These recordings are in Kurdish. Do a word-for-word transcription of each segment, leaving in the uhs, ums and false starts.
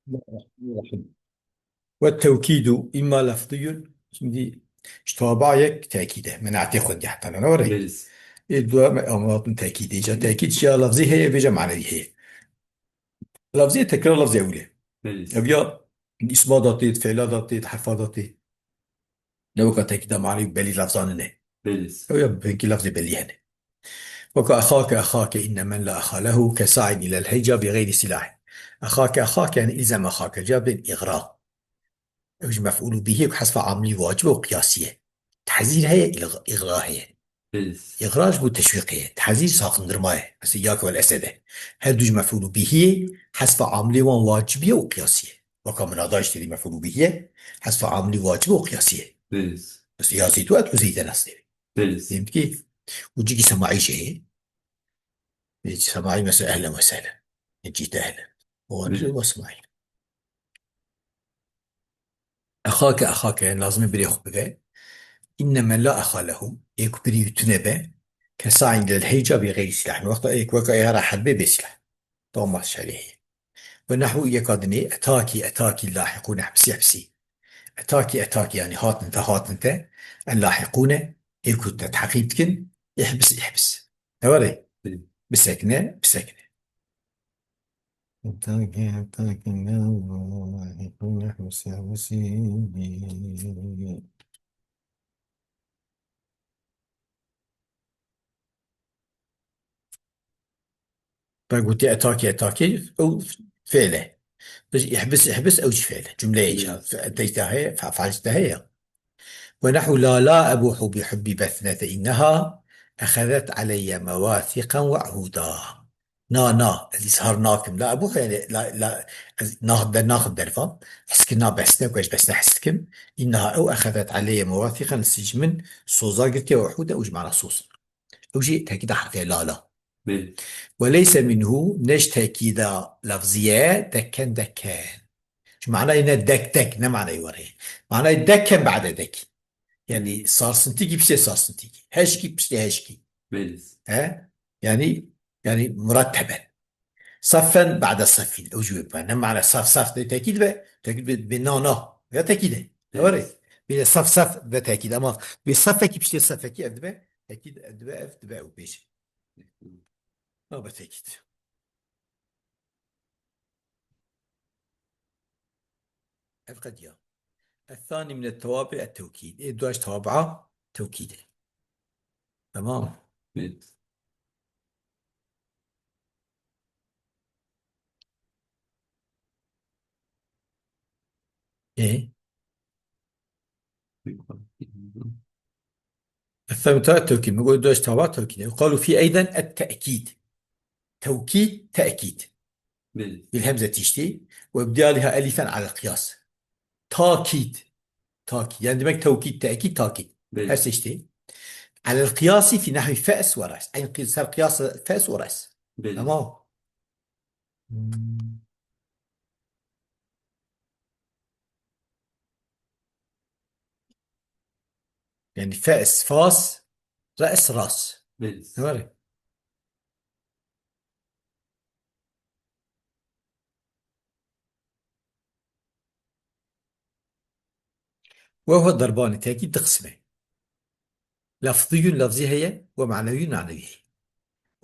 Bismillahirrahmanirrahim. Ve tewkîdu imma lafziyun. Şimdi işte taba yek tekîde. Menatê xwendî heta ne were. Beliz. Ê dua me amatin tekîde. Ca tekîd ya lafzî heye, vêca manevî heye. Lafzî tekrar lafzî ewilê. Beliz. Ev ya isma datê, fiila datê, herfa datê. Ne weka tekîda manî belî lafzanê ne. Beliz. Ew ya belkî lafzê belî hene. Weka exake, exake, inne men la exa lehu, kesa'in ilel heyca bi geyri silah. Exake, exake, yani ilzem exake, ca bên îgra. Ew ji mef'ûlû bihî ku hesfa amilî wacib û qiyasî ye. Tehzîr heye, îg-, îgra heye. Beliz. Îgra ji bo teşwîqê ye. Tehzîr saxindirma ye. Mesela ya ke wel esede. Her du ji mef'ûlû bihî ye, hesfa amilê wan wacibî ye û qiyasî ye. Weka minada jî têdî mef'ûlû bihî ye, hesfa amilî wacib û qiyasî ye. Beliz. Mesela ya Zeyd û et û Zeyden esnê. Beliz. Diyelim ki, û cîkî semaî jê ye. Ê, semaî mesela ehlen ve sehlen. Ê, cîte ehlen. O Beliz. Ve semaî. Exake, exake, yani lazim e birê xwe bibe. Inne men la exa lehu, ê ku birî wî tune be, kesa'in ilel heyca bi geyri silah. Wexta ê ku weka êhara herbê bê silah. Tamam, şerî heye. Ve nehwu yeka dinê, etaki, etaki lahiqûn, ehbisî, ehbisî. Etaki, etaki, yani hatin te, hatin te, en lahiqûne, ê ku te teqîb dikin, ihbis, ihbis. Ne were? Bisekine, bisekine. Te gotî etakî, etakî, ew fiil e. Bes ihbis, ihbis, ew jî fiil e. Cumleyê jî, fe-, teyda heye, fe-, feal jî de heye. Ve nehwu la, la ebuhu bi hubbi besnete inneha ehezet aleyye mewathiqen ve uhuda. Na, na, ez îzhar nakim. La ebuhu, yani, la, la, ez nah-, der naxim dervan. Heskirina besne, ku ez ji besne hes dikim. Inneha ew ehezet aleyye mewathiqen, li sî ji min soza girtiye ve uhuda, ew jî mana soz. Ew jî tekîda herfê la, la. Belê. Ve leyse minhu, ne ji tekîda lafzî ye, dekken, dekken. Ji manayê ne dek, dek, ne manayê were. Manayê dekken ba'de dek. Yani sarsintîkî piştê sarsintîkî. Heşkî piştê heşkî. Belê. He? Yani, yani muratteben. Saffen ba'de saffin. Ew jî wê be. Ne mana saf, saf de tekîd be. Tekîd be, be na, na. Ya tekîd e. Ne were? Belê. Bê saf, saf be tekîd. Ama bê safekî piştê safekî ev dibe. Tekîd ev dibe, ev dibe ew pêşe. Nabe tekîd. Ev qediya. Ethanî min et-tewabi et-tewkîd. Ê dua ji tewabia tewkîd e. Tamam. Evet. Ê? Ethanî min et-tewkîd. Min got dua ji tewabia tewkîd e. Yuqalu fî eyden et-te'kîd. Tewkîd, te'kîd. Belê. Bil hemze tiştî. Ve ibdaliha elifen alel qiyas. Takîd. Takîd. Yani demek tewkîd, te'kîd, takîd. Belê. Her se tiştî. Alel qiyasî fî nehwî fe's ve re's. Eyn qi-, ser qiyas fe's ve re's. Belê. Tamam. Hmm. Yani fe's, fas, re's, ras. Belê. Ne var? Ve huve derbanî, tekîd di qismê. Lafziyun, lafzî heye, ve maneviyun, manevî heye.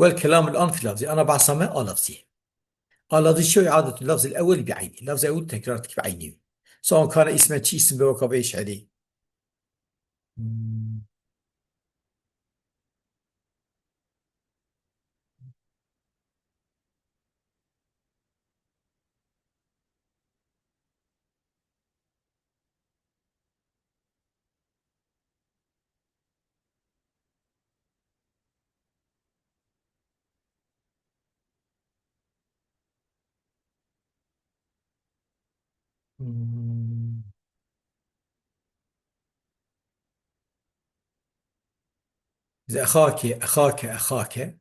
Vel kelamul an fî lafzî, ana behsa me a lafzî ye. A lafzî çi ye? İadetu lafzil ewwel bi eyni. Lafzê ewil tekrar dikî bi eynî. Sawan kane îsmen, çi îsim be, weka vê şerî. Hmm. Hmm. Ze exake, exake, exake.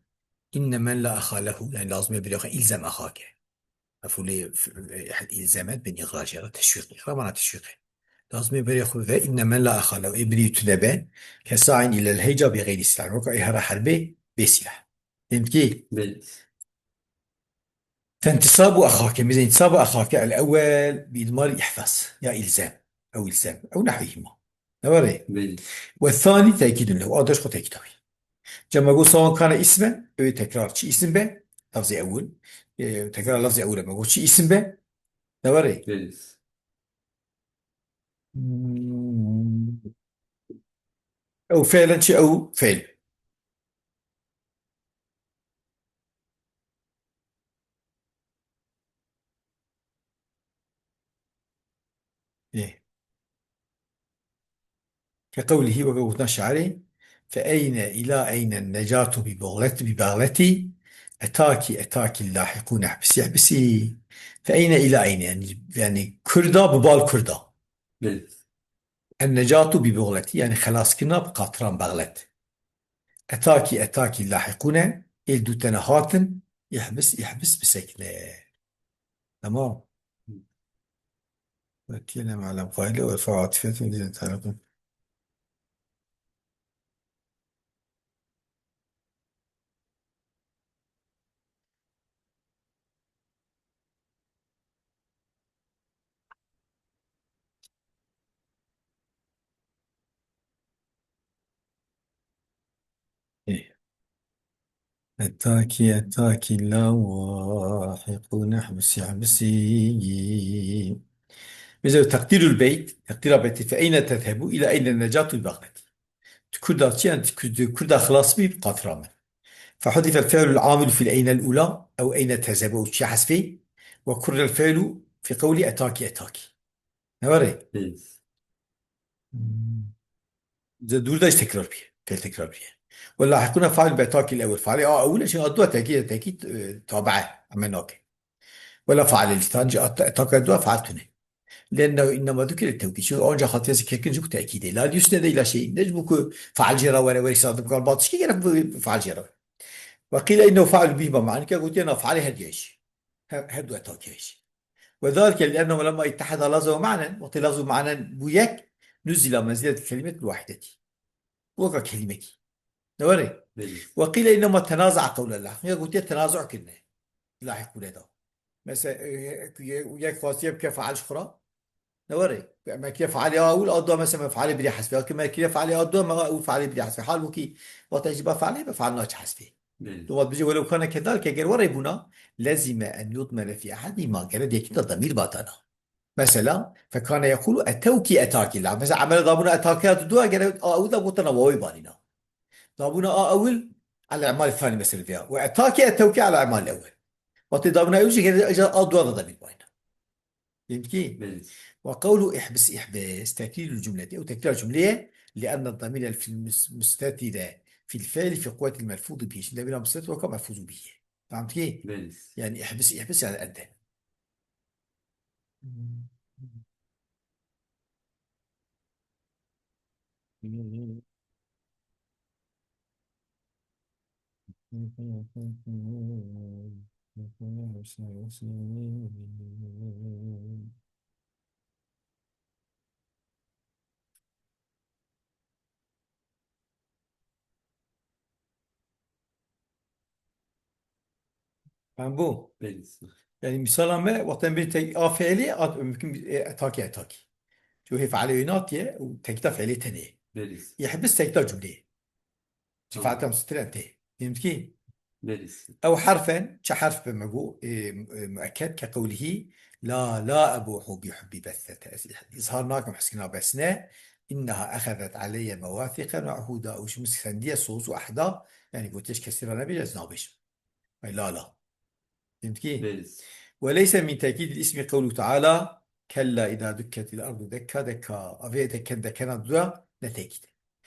İnne men la exa lehu. Yani lazım ya bir ilzem exake. Mef'ulê f-, e, ilzemet bin igrajera teşvik. İgra mana teşvik. Lazım ya bir ve inne men la exa lehu. Ê birî tune be. Kesa'in ilel heyca bi geyri silah. Weka êhara herbê bê silah. Diyelim ki Belê. انتصاب أخاك، مثل انتصاب أخاك الأول بإضمار احفظ يا إلزام أو إلزام أو نحوهما. Ne were? Belê. والثاني تأكيد له، a deş xwe tekîda wî. Cema got سواء كان اسما, ew ê tekrar çi isim be, lafzê ewil, e, tekrar lafzê ewil e, me got çi isim be, ne were? Belê. Hmm. Ew fiilen çi ew fiil? Ê. كقوله, weke gotina şairê, فأين إلى أين النجاة ببغلة-، ببغلتي، أتاك أتاك اللاحقون احبسي احبسي. فأين إلى أين, yani, yani Kurda bi bal Kurda. Belê. النجاة ببغلتي, yani xelaskirina bi qatiran bexlet. أتاك أتاك اللاحقون, ê li dû te ne hatin, ihbis ihbis bisekine. Tamam. وكيل مع الأبقاء والفاء عاطفة للتعلق. إيه. أتاك أتاك اللاحقون احبسي احبسي. Mesela تقدير البيت, teqdîra beytê, فأين تذهب إلى أين النجاة ببغلتي. Tu Kurda çi, yani tu Kurda, Kurda xilas bî, qatira min. فحذف الفعل العامل في الأين الأولى أو أين تذهب, ew çi hezfê, وكرر الفعل في قوله أتاك أتاك. Ne were? Belê. Hmm. Ze dûr de jî tekrar bîye. Fiil tekrar bîye. واللاحقون فاعل بأتاك الأول. Fiilê a ewil e, çi a dua tekîd, tekîd, e, tabi'e, emel nake. ولا فاعل للثاني, jî at-, أتاك dua fail tune. لأنه إنما ذكر للتوكيد. Çünkü ancak hatiye zikirkin ji ku tekîdê. La liyusnede ila şey. Ne ji bo ku fail jê re were, were sadim kal batişkî gerek bu fail jê re. وقيل إنه فاعل بهما معا. Ke gotiye na failê her diye jî. Her, her du أتاك jî. وذلك لأنه لما اتحد لفظا ومعنى, wextê lafz û manen bû yek, نزل منزلة الكلمة الواحدة. Weka kelîmekî. Ne were? Belê. وقيل إنما تنازع قول اللاحقون. Ya gotiye tenazu kirine. Lahiqûne da. Mesela, e, e, yek xwastiye bike fail ji xwe re. Ne were? Me kiriye failê a ewil, a dua mesela me failê birî hesbê. Ki me kiriye failê a dua, me ew failê birî hesbê. Halbûkî, wexta jî ba failê, be fail naçe hesbê. Belê. Doma dibêje, ولو كان كذلك, eger were bûna, لزم أن يضمر في أحدهما, gere di yekî de demîr batana. Mesela, فكان يقول أتوك أتاك. La, mesela, emele dabûna أتاك ya dua, gere a ewil de gotana wawê banîna. Dabûna a ewil, على الإعمال الثاني mesela vêya. وأتاك أتوك على الإعمال الأول. Wextê dabûna ewil jî, gere a dua da demîr bayna. Fehmtî? Belê. وقول احبس احبس تكرير الجملة, ew tekrar cumleye, لأن الضمير في المس-، مستتر في الفعل في قوة الملفوظ به. Şimdi demîra mustetir weka melfûz bûye. Fehmtî? Belê. Yani ihbis, ihbis yani ente. Fehmbû? Belê. Yani misala me, wexta em bê tek a fiilî, at, mümkün, e, etakî, etakî. Çünkü hê fiilê wê natiye, û tekîta fiilê tenê. Belê. Yehbis tekîta cumleyê. Tamam. Fail mustetir ente. Fehmtî? Belê. Ew herfen, çi herf be me got, e, e, mueked, ke qewlihî, la, la ebuhu bi hubbi Bessete. Ez izhar nakim heskina Besne. İnneha ehezet aleyye mevathiqen ve uhuda. Ew ji min sendiye soz û ehda. Yani gotiye ji kesî re nebêje, ez nabêjim. Ay la la. Fehmtî? Belê. Ve leyse min tekîdil ismi qewlu teala, kella îza dukketil ardu dekka dekka. Avê dekken dekena duya ne tekîd.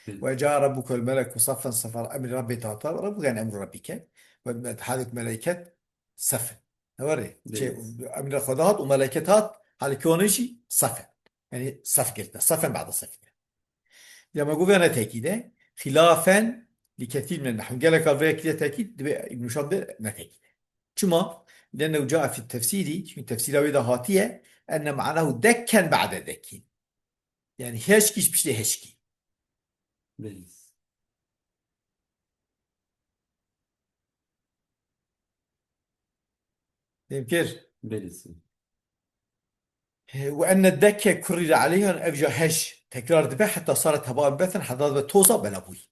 Belê. Ve caa rabbuke vel meleku saffen saffa, emrê Rabbê te hate, Rabbûk yani emru rabbîke. Ve halek melaiket saffen. Ne were? Belê. Şey, emrê Xweda hat û melaiket hat, halekê wan jî saffen. Yani saf girtine. Saffen ba'de saffen. Ya me got vêya ne tekîd e. Xilafen li kesîr min nehw. Geleka vê kiriye tekîd, divê Îbn Hişam bê ne tekîd e. Çima? Lenne caa fi tefsîrî, çünkü tefsîra wê de hatiye, enne ma'nahu dekken ba'de dekkin. Yani heşkî ji piştê heşkî. Belê. Fêm kir? Belê sir. He, وأن الدك كرر عليها, ev ja heş tekrar dibe, حتى صارت هباء منبثا, heta dibe toza belabûyî.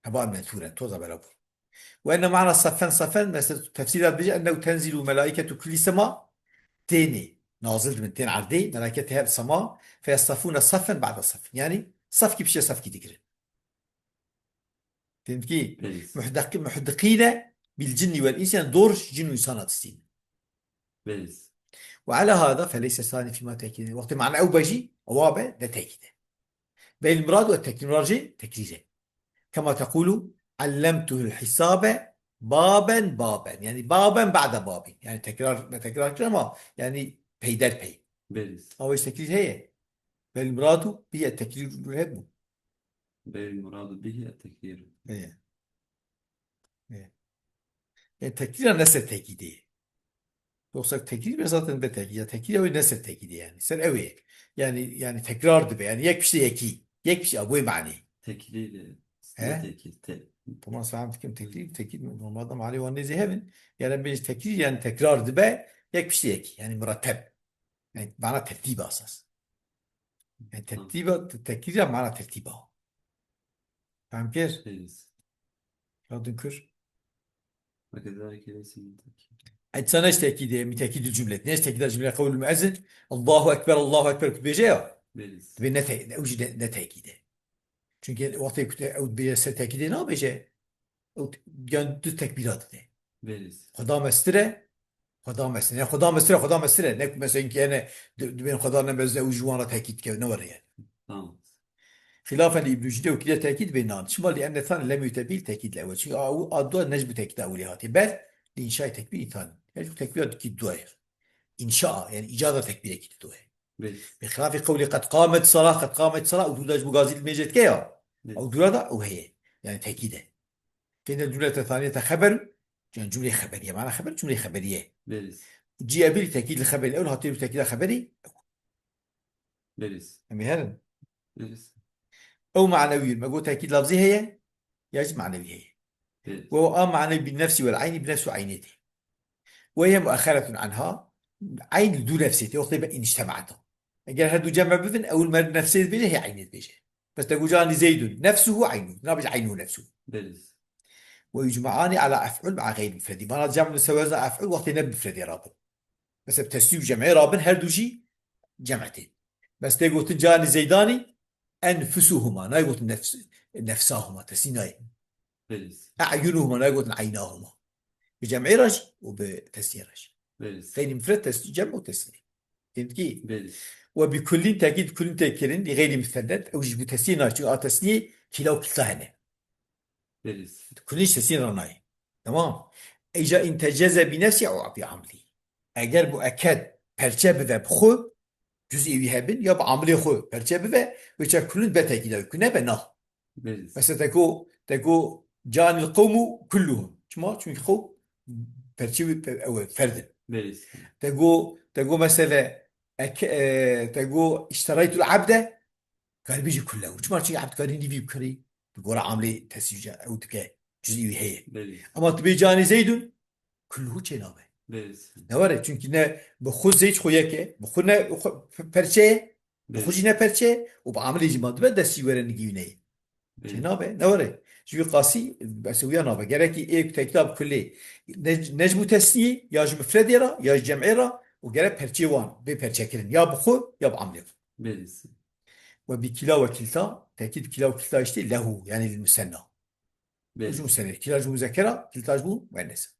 هباء منثورا, toza belabûyî. وأن معنى صفا صفا, mesela tefsîra dibêje, أنه تنزل ملائكة كل سماء, tênê, nazil dibin, tên erdê, melaiket her sema, فيصطفون صفا بعد صف. Yani sefkî piştî sefkî digirin. Fêm kir? Belê sir. محدق-, محدقين بالجن والإنس, yani dor cin û însana distînin. Belê sir. وعلى هذا فليس الثاني فيما تأكيد. Wextê mana ew be jî, ewa be, ne tekîd e. بل المراد التكرير, mirad jî tekrîr e. كما تقول علمته الحساب بابا بابا. Yani بابا بعد باب. Yani tekrar, me tekrar kir ama yani peyderpey. Belê sir. Ama işte tekrîr heye. بل المراد به التكرير, hebû. بل المراد به التكرير. Heye. Heye. Yani tekrîra ne ser tekîdê. Yoksa tekrîr be zaten be tekîd. Ya tekrîr ew ne ser tekîdê yani. Ser ew ê. Yani, yani tekrar dibe. Yani yek piştî yekî. Yek piştî, a, bu manî. Tekîdê de He? Tekîd. Te Tamam, sen dikim tekrîr, tekîd normalde manî wan nêzî hevin. Yani bêj tekrîr yani tekrar dibe. Yek piştî yekî. Yani muretteb. Yani mana tertîb asas. Yani tertîba, te-, tekrîra mana tertîba. Fem kir? Belê sir. Radin kur. وكذلك ليس من تأكيد. Ey sana işte tekîdê, min tekîdul cumlet. Ne işte tekîda cumle qewlul müezzin. Allahu Ekber, Allahu Ekber ku dibêje ya. Belê sir. Dibê ne te-, ew jî ne, ne tekîde. Çünkü wextê ku te-, ew dibêje ser tekîdê nabêje. Ew t-, yan du tekbîra dide. Belê sir. Xweda mestir e, Xweda mestir e. Ne Xweda mestir e, Xweda mestir e. Ne ku mesela ki yani di-, dibên Xweda ne mestir e, ew ji wan re tekîd dike, ne were yani. Tamam. Xilafan li Îbnû Cûdê û kî de tekîd bê nan. Çima li enne than lem yute bîl tekîd li ewel. Çünkü a, a dua ne ji bo tekîda ewilê hatiye. Bel li înşayê tekbîr îtan. Her ji bo tekbîra dikî dua ye. Înşa, yani îcada tekbîrekî di dua ye. Belê. Bi xilafî qewlê qed qamet sala, qed qamet sala, û dûda ji bo gazî li mêjê dike ya. Belê. Ew dûra da ew heye. Yani tekîd e. Fêne cumlete thaniyete xeber, yani cumleyê xeberiye. Mana xeber, cumleyê xeberiye. Belê. Cîye bîl tekîd li xeberî. Ew hatiye bi tekîda xeberî. Belê. Em ê herin. Belê. Ew manewî, me got tekîd lafzî heye, ya jî manewî heye. Belê. Ve a manewî bi nefsî wel eynî, bi nefs û eynê de. Ve hiye muexxeretun anha, eyn li dû nefsê tê, wextê be îniştemaeta. Eger her du cem bibin, ew li mer nefsê dibêje, hê eynê dibêje. Bes te got canî Zeydun, nefsuhu eynuhu, nabêje eynuhu nefsuhu. Belê. Ve yucme'ani ala ef'ul ma'a gayri mufredi. Mana cem li ser wezna ef'ul wextê ne bi mufredê rabin. Mesela bi tesnî û cem'ê rabin, her du jî cem' tên. Bes tê gotin canî Zeydani enfusuhuma. Nayê gotin nefs-, nefsahuma. Tesnî nayê. Belê. E'yunuhuma. Nayê gotin eynahuma. Bi cem'ê re jî û bi tesnî re jî. Belê. Xeyrî mufred tesnî, cem' û tesnî. Fehmtî? Belê. Ve bi kullîn tekîd, kullîn tê kirin, li xeyrî musennet, ew jî bi tesnî nayê. Çünkü a tesnî kîla û kilta hene. Belê. Kullîn ji tesnî re nayê. Tamam. Îca in teceze bi nefsî ew bi amlî. Eger mueked perçe bive bi xwe, cuz'î wî hebin, ya bi amlê xwe perçe bive, wê çav kullîn be tekîda wî, ku nebe na. Belê. Mesela te got, te got canil qewmu kulluhum. Çima? Çünkü xew perçe wî pe-, ew e, ferdin. Belê. Te got, te got mesela ek-, e, te got işteraytul abde, karî bêjî kullehu. Çima? Çünkü abd karî nîvî bikarî. Bi gora amlê tesîce ew dike. Cuz'î wî heye. Belê. Ama tu bê canî Zeydun, kulluhu çê nabe. Belê. Ne were? Çünkü ne bi xwe Zeyd xwe yek e, bi xwe ne xwe pe-, perçe ye, bi xwe Belê. jî ne perçe ye û bi amlê jî ma dibe destî were nigî wî neyê. Çê Belê. nabe, ne were? Ji wî qasî, bes ew ya nabe. Gerek ê ku tekîda bi kulê. Ne, ne ji bo tesnîyê, ya ji mufredê re, ya ji cem'ê re û gerek perçê wan bê perçekirin. Ya bi xwe, ya bi amlê xwe. Belê. Ve bi kila ve kilta, tekîd kila ve kilta işte lehu, yani lil musenna. Belê. Ji musenna, kila ji muzekera, kilta ji muennesa.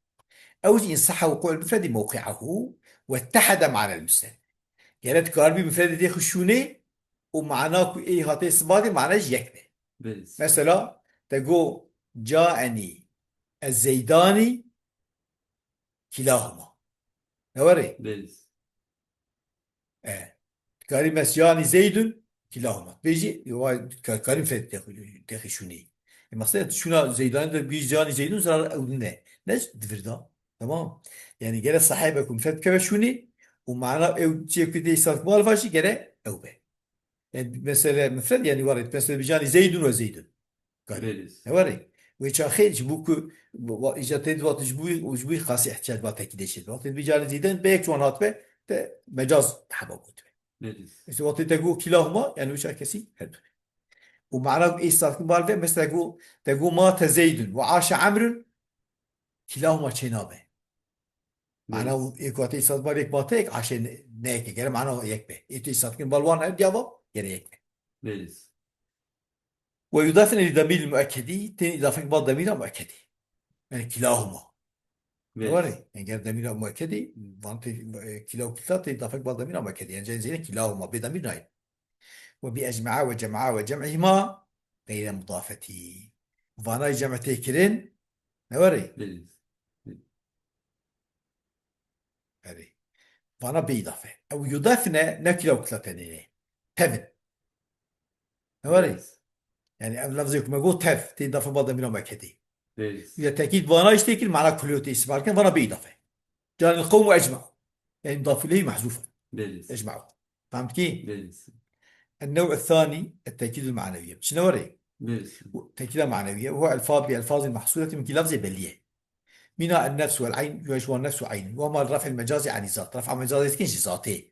Ew jî insaha wuqu'ul mufredi mewqi'ahu ve ittehada ma'nel musenna. Gerek karibî mufredê tê xwe şûnê û mana ku ê hatê sibatê mana jî yek be. Belê. Mesela, te got, caeni ez Zeydani kilahuma. Ne were? Belê. E. Karî mes yani Zeydun kilahuma. Bêjî, wa ka-, karî mufred tê xwe, tê xwe şûnê. E, mesela şûna Zeydani de bêjî yani Zeydun zarar ew ne. Ne divirda. Tamam. Yani gere sahibe ku mufred keve şûnê û mana ew çê ku tê îstikbal va jî gere ew be. Yani mesele mufred yani were. Mesela bi canî Zeydun ve Zeydun. Karî. Belê. Ne were? Wê çaxê ji bo ku wa-, îca tê di wextê ji bo, ji bo xasî ihtiyac ba tekîdê çêdibe. Wextê bi carê zîden be yek ji wan hatibe, te mecaz heba gotibe. Belê. Îşte wextê te got kîlahuma, yani wî çar kesî her du. Û mana êsatkin bal ve, mesela got, te got mate Zeydun ve aşe Emrun, kîlahuma çê nabe. Mana Belê. êk wate îsat bal yek mate yek aşe ne, ne yek e. Gere mana yek be. Ê tu îsatkin bal wan her diya va, gere yek be. Belê. Ve yudafine li demîril muekkedi, tên îdafek bal demîra muekkedi. Yani kîlahuma. Belê. Were, yani gel demîra muekkedi, van te, e, kîla û kîlta tên îdafek bal demîra muekkedi. Yani cenzine kîlahuma, bê demîr nayê. Ve bi ecma'a ve cem'a ve cem'ihima gayre mudafeti. Vana cem'e tê kirin, ne were? Belê. Erê. Vana bê îdafe. Ew yudefne ne kîla û kîla tenê ne. Tevin. Ne were? Evet. Yani ev lafzê ku me got tev, tê îdafe bal demîra muekkedi. Evet. Ya tekîd vana işte kir, mana kulî tê îstîmal kin, vana bê îdafe. Canil qewm ecma'u. Yani mudaf ileyhi mahzuf. Evet. Ecma'u. Fehmtkî? Evet. النوع الثاني التأكيد المعنوي. Çi ne were? Evet. Bu tekîda maneviye. Huwa elfaz bi elfazin mahsureti min ki lafzê belliye. Mina en-nefs wel-eyn, yuhecwa nefs û eyn. Wa mal raf'il mecazi ani zat. Raf'a mecazê dikin ji zatê.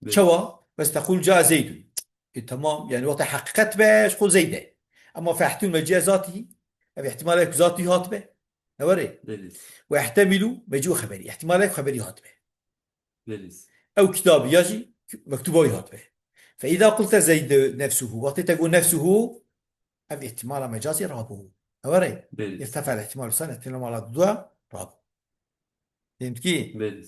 Belê. Çawa? Bes tequl ca Zeydun. E, tamam, yani wexta heqîqet be, ji xwe Zeyd e. Ema fe ihtimal meciye zatî, ev ihtimalek zatî hat be. Ne were? Belê. Ve ihtemilu meciu xeberî. İhtimalek xeberî hat be. Belê. Ew kitabî ya jî mektuba wî hat be. Fe îza qulte Zeyd nefsuhu. Wextê te got nefsuhu, ev ihtimala mecazî rabû. Ne were? Belê. İrtefa ihtimal saniye, ihtimal dua rabû. Fehmtkî? Belê.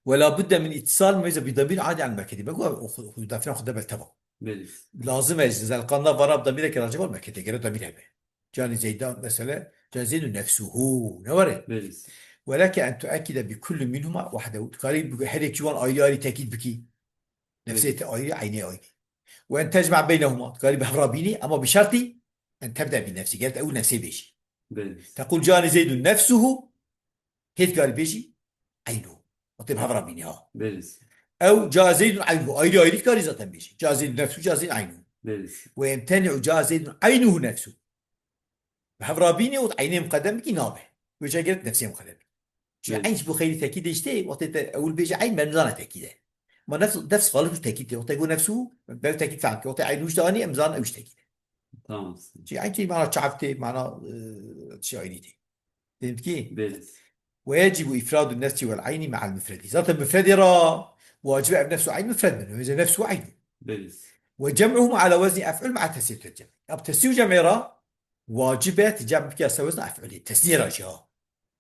Ve la budde min ittisal mevze bi damir adi al merkezi. Bego xu-, xu-, dafina xu de belteva. Belê. Lazim e ji zelqanda vara bi damireke raciba merkezi. Gere damir hebe. Canî Zeydan mesela, canî Zeydun nefsuhu. Ne were? Belê. Ve leke en tuekkide bi kulli minhuma wahdehu. Dikarî bi her yekî wan ayrı ayrı tekîd bikî. Nefsê Belê. te ayrı, eynê ayrı. Ve en tecma beynehuma. Dikarî bi hevra bînî, ama bi şertî en tebde bi nefsi. Gere ew nefsê bêjî. Belê. Tequl canî Zeydun nefsuhu. Hê dikarî bêjî eynu. Wextê bi hev re bînî ha. Belê. Ew ca Zeydun eynuhu. Ayrı ayrı dikarî zaten bêjî. Ca Zeydun nefsu, ca Zeydun eynuhu. Belê. Ve yemteni'u ca Zeydun eynuhu nefsu. Bi hev re bînî û eynê muqedem bikî nabe. Wê ca gerek nefsê muqedem bikî. Çünkü Belê. eyn ji bo xeyrî tekîdê işte, wextê te ewil bêjî eyn, mermzana tekîde. Ma nefs, nefs xalif tekîdê. Wextê got nefsu, bev tekîd fehm ki. Wextê eynuhu işte anî, em zan ew işte tekîde. Tamam. Çünkü eyn tê mana çav tê, mana, e, şey ayrı tê. Fehmtkî? Belê. Ve yecibu ifradu nefsi vel eyni ma'al mufredi. Zaten mufredê ra wacib e ev nefs û eyn mufred bin. Wê nefs û eyn. Belê. Ve cem'uhum ala wezni ef'ul ma'a tesniyetil cem'. Ya tesniye û cem'ê ra wacib e ti cem' bike ser wezna ef'ulê. Tesniye ra jî ha.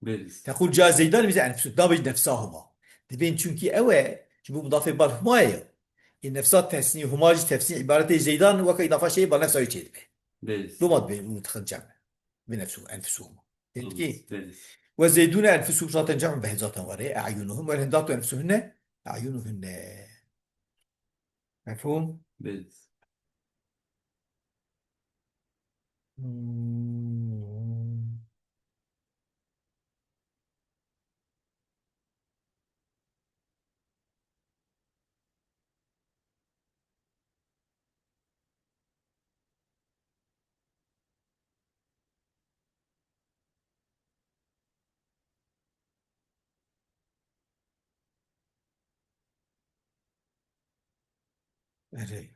Belê. Tequl ca Zeydan bize enfsu. Nabêj nefsahuma. Dibên çünkü ew e, ji bo mudafê bal huma ye. Ê nefsa tesniye huma jî tefsîr îbaretê Zeydan weke îdafa şeyê bal nefsa wê çêdibe. Belê. Doma dibê û dixin cem'. Bi nefsu, enfusuhum. Fehmtkî? Belê. Ve zeydûne enfusuhum zaten cem' be zaten var. E, e'yunuhum ve hindatu enfusuhunne, e'yunuhunne. Mefhum? Belê. Hmm. Erê.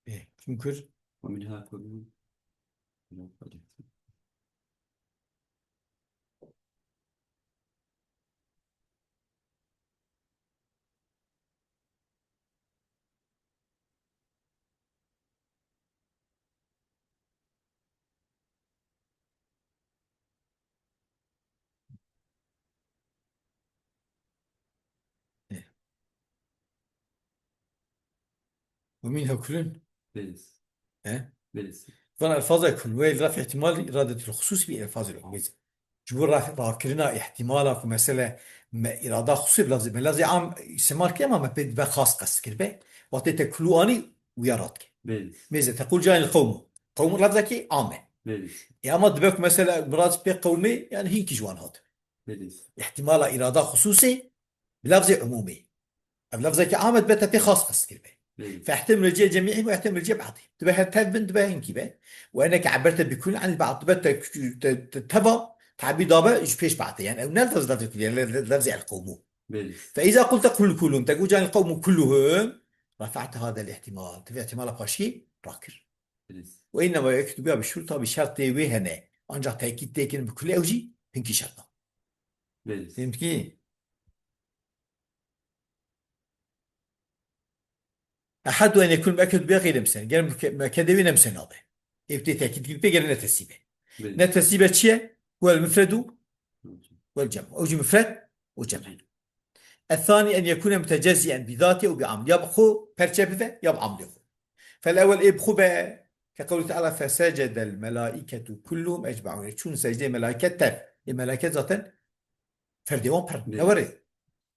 Ê, kim kir? ومنها كل. ومنها كل. Belê. He? Belê. Van elfaz e kun. Ve raf ihtimal iradetul husus bi elfazil umum. Ji bo ra-, rakirina îhtimala ku mesele me îrada xusûsî bi lafzê, me lafzê am îstîmal kir, ama me pê dibe xas qest kiribe. Wextê te kulû anî, wiya rat dike. Belê. Mêze teqûl canil qewmû. Qewmû lafzekî am e. Belê. E, ama dibe ku mesele mirad pê qewmê, yani hinkî ji wan hat. Belê. Îhtimala îrada xusûsî bi lafzê umûmî. Ev lafzekî am e, dibe te pê xas qest kiribe. Belê. Fehtemil cihê cemîhî ve ehtemil cihê ba'dî. Dibe her tev bin, dibe hinkî be. Ve eneke eberte bi kul anil ba'd. Dibe te, te, te teva tabî dabe ji pêş ba'dê. Yani ew ne lafz, lafzê kulî, le-, le-, lafzê el qewmû. Belê. Fe îza qulte kul kulun, te got canil qewmû kulluhum, rafa'te hadel îhtimal. Te vê îhtimala paşî rakir. Belê. Ve innema yuekkedu biha bi şurut, bi şertê wê hene. Ancak tekîd tê kirin bi kulî ew jî hinkî şerta. Belê. Fehmî? Ehad ve en yekun muekkedu biha gayre musenna. Gere muke-, muekkede wê ne musenna be. Ev tê tekîd kiribe, gere ne tesîbe. Belê. Ne tesîbe çi ye? Huwel mufredu wel cem. Ew jî mufred û cem. Ethani en yekune mutecezziyen bi zati ew bi amli. Ya bi xwe perçe bibe, ya bi amlê xwe. Fel ewel ê bi xwe be, ke qewlî teala fesecedel melaiketu kulluhum ecmaun. Çûn secdeyê melaiket tev. Ê melaiket zaten ferdê wan pir. Belê. Ne were.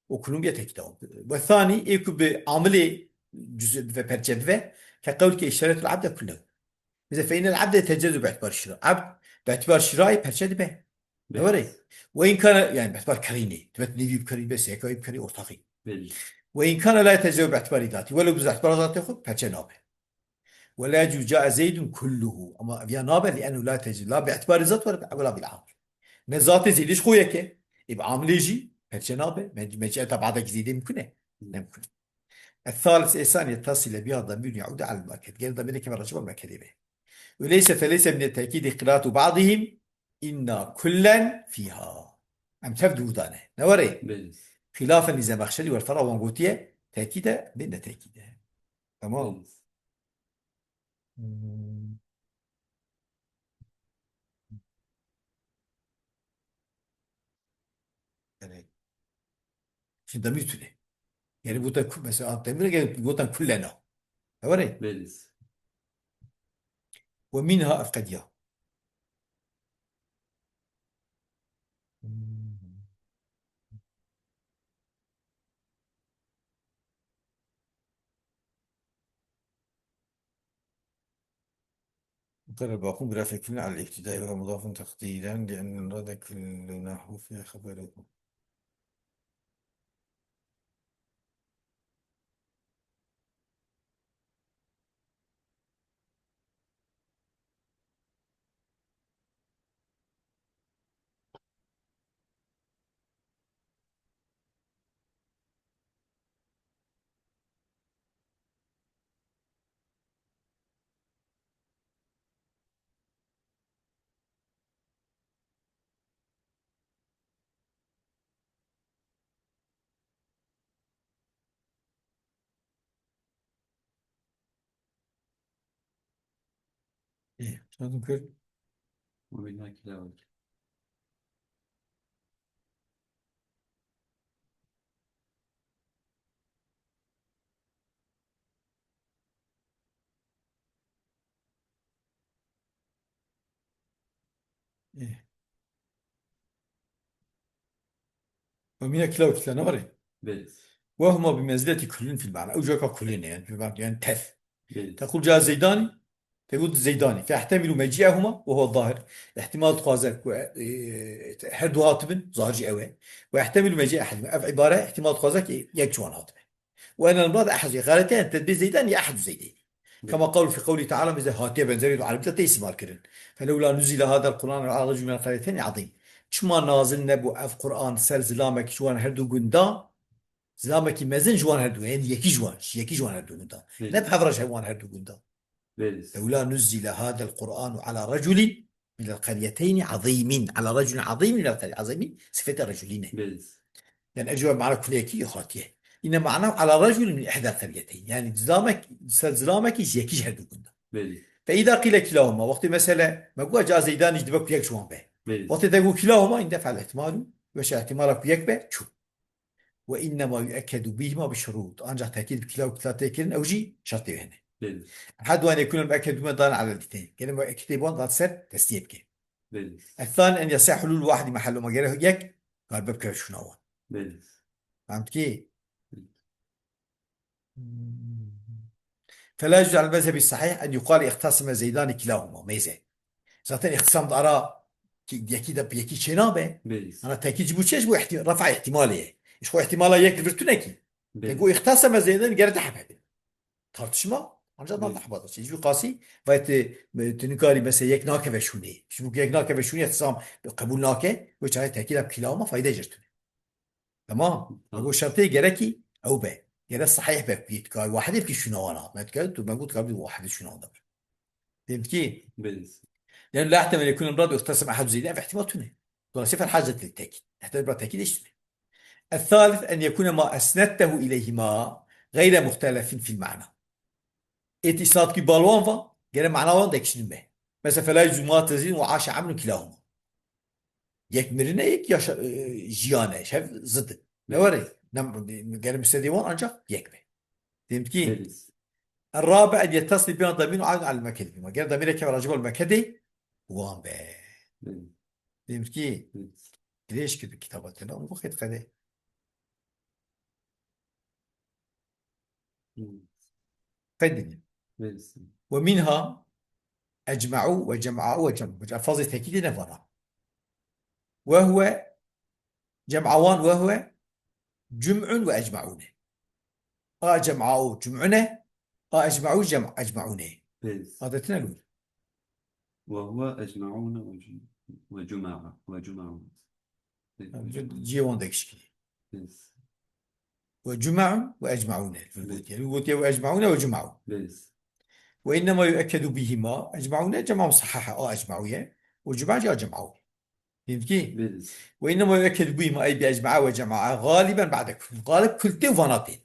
O kulluhum yê tekîda wan. Ve thani, ê ku bi amilê cüz'e bibe, perçe bibe, ke qewlke işaretul abde kullehu. Bize fe innel abde yetecezu bi itibar şira. Abd bi itibar şirayê perçe dibe. Ne were. Belê. Ve in kana, yani bi itibar kerînê. Dibe nîvî bi kerî be, sêkayî bi kerî, ortaxî. Belê. Ve in kana la yetecezu bi itibar zati. Welo bi itibar zatê xwe perçe nabe. Ve la yecûz cae Zeydun kulluhu. Ama ev ya nabe, li ennu la tecûz. La bi itibarî zat were, ve la bil amil. Ne zatê Zeydê ji xwe yek e. Ê bi amilê jî perçe nabe. Me-, meciyeta badekî Zeydê mimkun e. Ne mimkun e. Ethalis êsan yetasile biha damîrun yaûdu alel mueked. Gel damîrê keme raciba muekedê be. Ve leyse fe leyse mine tekîdî qiratu ba'dihim inna kullen fiha. Em tev dûr dane. Ne were? Belê. Xilafen li Zemexşerî wel fera wan gotiye, tekîd e, bê ne tekîd e. Tamam. Belê. Hmm. Evet. Şimdi demir tüne. Yani bu da ku-, mesela demir gel bu da kullena. Tamam. Belê. Ve minha efkediya. وقال الباقون برفع كل على الابتداء وهو مضاف تقديرا لأن المراد كل نحو في خبره. Ê, çatim kir. Wîna kila wek. Ê. Ve mîna kila û kila ne were? Belê. Ve huma bi menzileti kullin fil ma'na. Ew civaka kullin e, yani, fil ma'na, yani tev. Belê. Tequl ca Zeydani, tegot Zeydani. Fe ehtemilu meci'ehuma ve huwa zahir. Îhtimal dixwaze ku, e, her du hatibin, zahir jî ew e. Ve ehtemilu meci'e ehadihima. Ev îbare îhtimal dixwaze ki yek ji wan hatibe. Ve enel murad ehad Zeydî. Xalete, yani tedbîr Zeydan ya ehad Zeydi. Belê. Kema qawlu fi qawlî teala, bize hatiye benzerî du Erebî de tê îstîmal kirin. Felewla nuzile hadel Qur'an ala racul minel qaryeteyni azîm. Çima nazil nebû ev Qur'an ser zilamekî ji wan her du gundan? Zilamekî mezin ji wan her du, yani yekî ji wan, yekî ji wan her du gundan. Belê. Ne bi hev re ji wan her du gundan. Belê. Lewla nuzile hadel Qur'anu ala raculin minel qaryeteyni azîmin. Ala raculin azîmin minel qarye-, azîmin sifete raculin e. Belê. Yani ev cevap mana kulekî hatiye. Yine mana ala raculin min ihdel qaryeteyn. Yani zilamek, ser zilamekî ji yekî ji her du gundan. Belê. Fe îda qîle kilahuma. Wextê mesele, me got ca Zeydanî jî dibe ku yek ji wan be. Belê. Wextê te got kilahuma, inde fel ihtimalu, weşa ihtimala ku yek be, çû. Ve innema yuekkedu bihima bi şurut. Ancak tekîd bi kila û kila tê kirin, ew jî şertê wê hene. Belê. Ehad wan yekûne muekkedu me dan ala dîteyê. Gene muekkidê wan dat ser destiyê bike. Belê. الثاني أن يصح حلول واحد محل ما، gere yek karibe bikeve şûna wan. Belê. Fehm dikî? فلا يجوز على المذهب الصحيح أن يقال اختصم زيدان كلاهما. Mêze. Zaten îxtisam di ara ki-, yekî de yekî çênabe. Belê. Ana tekî ji bo çi? Ji bo ihti-, refa îhtimalê ye. Ji xwe îhtimala yek li vir tune kî. Belê. Te got اختصم زيدان, gere du heb hebe. Tartışma ancak Belê. Navenda heba de çê. Ji bo qasî vay te, tu nikarî mesela yek nakeve şûnê. Ji bo ku yek nakeve şûnê îxtisam qebûl nake, wê çaxê tekî de bi kîlahuma fayde jê tune. Tamam. Tamam. Ego şertê gerekî ew be. Gere sahih be ku yê dikar wahidê bikî şûna wana. Me dikar tu me got dikar wahidê şûna wana be. Fehmtî? Belê. لأنه لا يحتمل أن يكون المراد اختصم أحد زيدين, ev ihtimal tune. Dolayısıyla fel hacet li tekîd. Ihtimal bira tekîd eşitme. الثالث أن يكون ما أسندته إليهما غير مختلف في المعنى. Ê tu îsnad kî balwan va, gere mana wan dekişînin be. Mesela, فلا يجوز ما تزيد وعاش عمرو كلاهما. Yek mirine, yek yaşa-, e, jiyane. Ev zid in. Ne Evet. were? Ne, gere müsnedê wan ancak yek be. Fehmtî? Evet. الرابع أن يتصل بها ضمير عائد على المكان بهما. Gere damîreke raciba li mekedê wan be. Evet. Fehmtî? Evet. Dirêj kir kitaba te, ne? Û xêt qedê. Hmm. Qeydinê. Belê. ومنها أجمعوا وجمعاء وجمعوا. Elfazê tekîdê ne vana. وهو جمعوان وهو جمع وأجمعون. A cem'au cum'une, a ecma'u cem-, ecma'une. Belê. Adetine göre. وهو أجمعون وجم-، وجمع، وجمع. Belê. Cihê wan dekişkî. Belê. وجمع وأجمعون. Belê. Gotiye, gotiye وأجمعون وجمع. Belê. وإنما يؤكد بهما، أجمعون cema musahaha, a ecma'uye. وجمع ya cem'au. Fehmtî? Belê. وإنما يؤكد بهما أي بأجمعا وجمعا غالبا بعد كل. Galib kul tê û vana tê.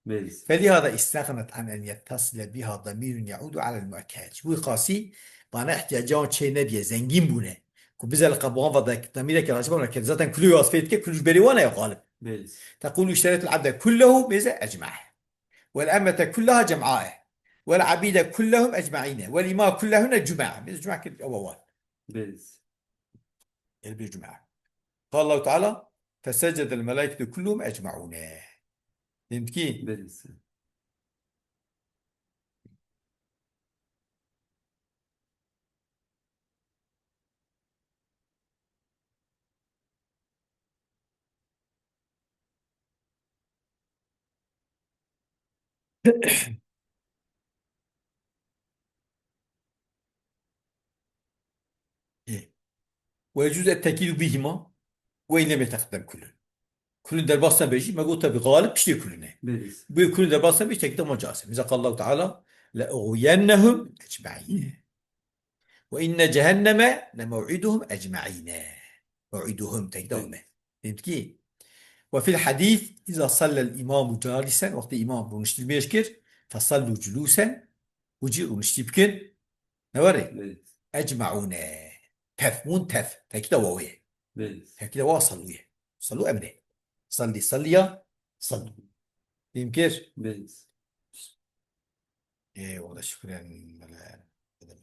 Belê. فلهذا استغنت عن أن يتصل بها ضمير يعود على المؤكد. Ji bo qasî vana ihtiyaca wan çê nebiye, zengîn bûne. Ku bize li qebûan va de damîreke raciba wan ket. Zaten kulû ya sifê dike, kulû ji berê wan e ya galib. Belê. تقول اشتريت العبد كله, mêze ecma'e. والأمة كلها جمعاء. والعبيد كلهم أجمعين. والإماء كلهن جمعاء. Mêze cuma kir ewa wan. Belê. Elbê cuma. قال الله تعالى: فسجد الملائكة كلهم أجمعون. Fehmtî? Belê. Ê. ويجوز التأكيد بهما وإن لم يتقدم كل. Kulun derbas nebe jî, me got tabi galib piştê kulun e. Belê. Bu kulun derbas nebe jî tekîda ma caiz e. Mesela قال الله تعالى: لأغوينهم أجمعين. وإن جهنم لموعدهم أجمعين. موعدهم, tekîda hum e. Fehmtî? وفي الحديث: إذا صلى الإمام جالسا, wextê îmam rûniştî li mêj kir, فصلوا جلوسا, û cî rûniştî bikin. Ne were? Belê. أجمعون. Tev, hûn tev. Tekîda wawê ye. Belê. Tekîda waw صلوا ye. صلوا emre. صلي، صليا، صلوا. Fehmkir? Belê. Ê, wala şükür yani, wala.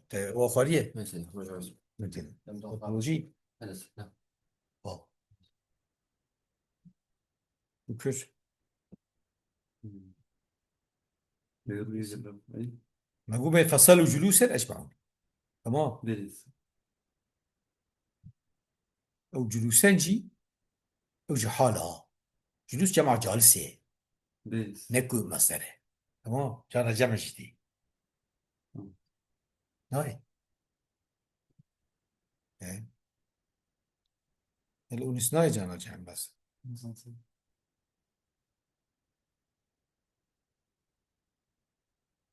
Te o xwariye? Mesela, hocam. Mesela. Em de Teknoloji? Evet, ha. Al. Şükür. Hmm. Buyur, buyur, buyur. Me got, فصلوا جلوسا أجمعون. Tamam. Belê. Ew culusen jî, ew ji hal a. Culus cema calisê. Belê. Ne ku mesdere. Tamam. Cana cem jî tê. Tamam. Nayê. E? El unis nayê cana cem bes. Nasıl?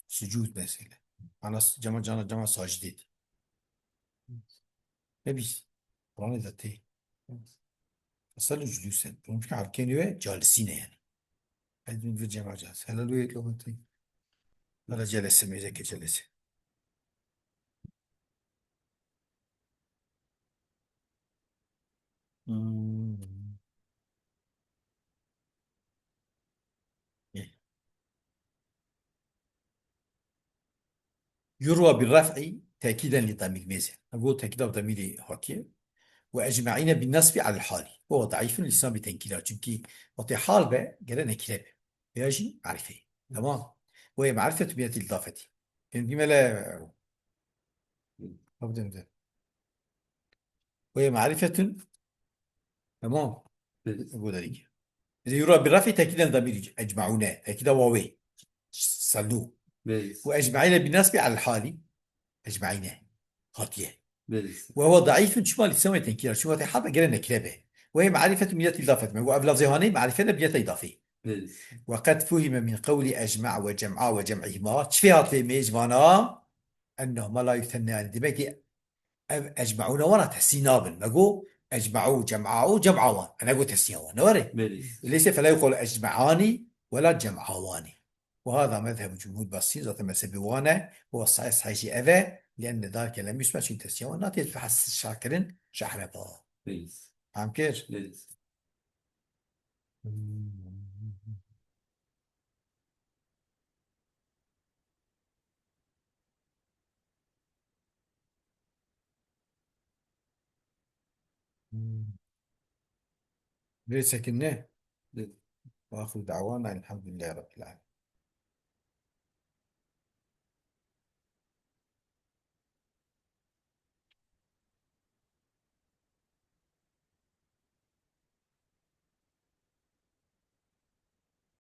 Sucûd mesela. Ana s-, cema, cana, cema sacidê de. Ne bîs? Quranê de tê. Fesel û culûsen. Bunun halkên wê calisî ne yani. Ez min vir cema calis. Helal wê lo tê. Hele celese, mêzeke celese. Hmm. يروى بالرفع تأكيدا لضمير ميزة. أقول تأكيدا بضمير هاتية. وأجمعين بالنصب على الحال. وهو ضعيف لسان بتنكيرها. Çünkü وقت حال be, gere nekire be. Veya jî marife. Tamam. وهي معرفة بنية الإضافة. Fehmdî me le. Abdem de. وهي معرفة. Tamam. Evet. Bu da değil. إذا يرى بالرفع تأكيدا ضمير أجمعون. تأكيدا واوي. Sallu. Evet. وأجمعين بالنصب على الحال. أجمعين. Hatiye. Evet. وهو ضعيف, çima li semê tenkîra, çima te hata gere nekire be. وهي معرفة بنية الإضافة. Me got ev lafzê hanê marife ne biyete îdafê. Evet. وقد فهم من قول أجمع وجمعا وجمعهما. Çi fê hat fêmê ji vana? أنهما لا يثنيان. Demek ki ev ecmaûna wana tesnî nabin. Me got ecmaû, cem'aû, cem'awan. E, me got tesnîya wan. Ne were? Belê. Leyse فلا يقال أجمعان ولا جمعاوان. وهذا مذهب جمهور البصريين, zaten mezhebê wan e. وهو الصحيح, sahîh jî ev e. لأن ذلك لم يسمع, çünkü tesnîya wan nate bi hes şakirin şehreba. Belê. Fam kir? Belê. Hmm. Lê sekine. Lê. Ve axiru da'wana elhamdülillahi rabbil alemin.